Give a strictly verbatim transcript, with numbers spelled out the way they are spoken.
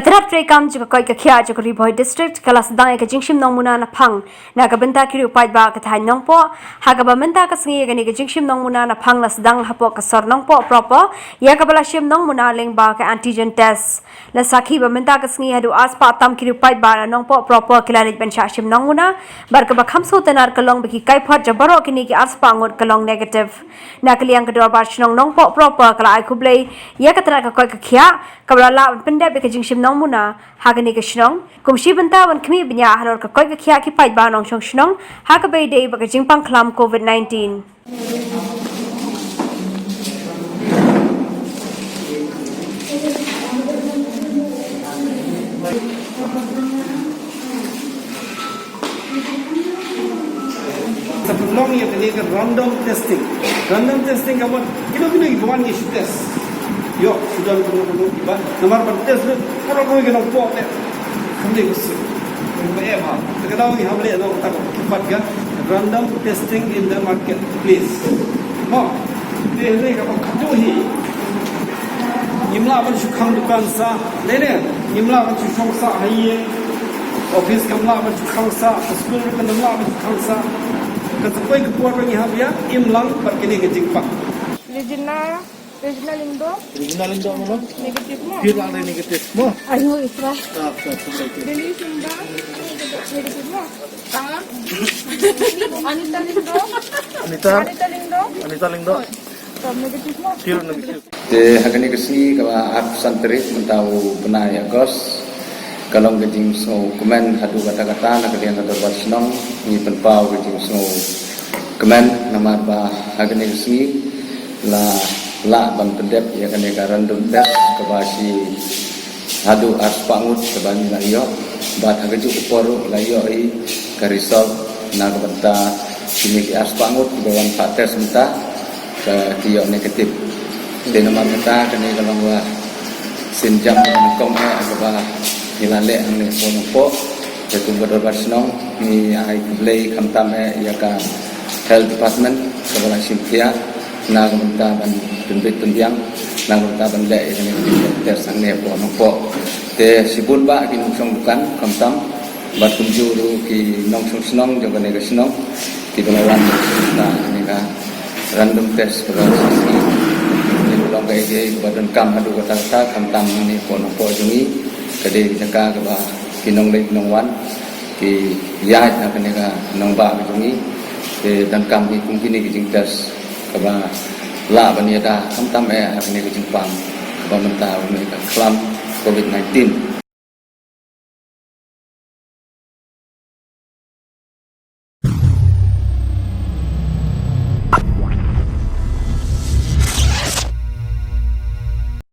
Ka tnat treikam jong ka koit ka khiah jong ka Ri Bhoi District ka la sdang ïa ka jingshim nongmuna naphang na ka bynta ki riew paidbah ka thaiñ Nongpoh, ha kaba mynta ka sngi ïa kane ka jingshim nongmuna naphang la sdang hapoh ka sor Nongpoh proper, ïa kaba la shim nongmuna lyngba ka antigen test. La sakhi ba mynta ka sngi haduh arspah tam ki riew paidbah na Nongpoh proper ki la leit ban shah shim nongmuna, bad kaba kham sngewtynnat ka long ba ki kaiphod jong baroh kine ki arspah ngut ka long negative. Na ka liang ka Dorbar Shnong Nongpoh proper ka la ai khublei ïa ka tnat ka koit ka khiah kaba la lah ban pyndep ïa ka jingshim nongmuna ha kane ka shnong, kum shi bynta ban khmih bniah halor ka koit ka khiah ki paidbah nongshong shnong ha kaba ïadei bad ka jingpang khlam covid nineteen. Sa pynlong ïa kane ka random testing. Random testing ka mut kino kino kiba wan ngi shu test. Ïoh, shu don kano kano kiba namar ban test lut baroh kawei ka Nongpoh te. Kam dei ka suk. Ba em ha. Te ka daw ngi hap leh noh kata ka pat ka random testing in the market place. Mo. Te hynrei kaba khatduh hi. Ngim lah ban shu khang dukan sah. Dei ne? Ngim lah ban shu shong sah ha ïing. Office kam lah ban shu khang sah. Ka skul ruh kam lah ban shu khang sah. Ka sa poi ka por ba ngi hap ïa im lang bad kane ka jingpang. Regina, Regina Lyngdoh. Regina Lyngdoh mo? Negative mo? Phi lah dei negative mo? Ayo, Isra. Ah, ah, ah, ah. Denise Lyngdoh. Negative mo? Ah. Anita Lyngdoh. Anita? Anita Lyngdoh. Anita Lyngdoh. Phi lah negative. Te ha kane ka sngi kaba arphew san tarik mynta u bnai August, ka long ka jingsngewkmen haduh katta katta na ka liang ka Dorbar Shnong. Ngi pynpaw ka jingsngewkmen namar ba ha kane ka sngi la lah ban pyndep ïa kane ka random test kaba shi haduh arspah ngut kaba ngi la ïoh, bad ha kajuh ka por ruh la ïoh ïa ka result na ka bynta kine ki arspah ngut kiba wan phah test mynta, ka ki ïoh negative. Te namar kata kane ka long ka sienjam kaba nyngkong eh kaba ngi la leh hangne hapoh Nongpoh. Te kum ka Dorbar Shnong ngi ai khublei khamtam eh ïa ka Health Department kaba la shim khia na ka bynta ban pynbeit pynbiang, na ka bynta ban leh ïa kane ka test hangne hapoh Nongpoh. Te shibun bah ki nongshong dukan khamtam bad kumjuh ruh ki nongshong shnong jong kane ka shnong kiba la wan na kane ka random test kaba shisngi. Kane ka long kaei kaei kaba donkam haduh katta katta khamtam hangne hapoh Nongpoh jong ngi. Ka dei ka jaka kaba ki nongleit nongwan ki ïaid na kane ka nongbah ka jong ngi. Te donkam hi kum kine ki jingtest kaba lah ban ïada khamtam eh ha kane ka jingpang kaba mynta u mih ka khlam covid nineteen.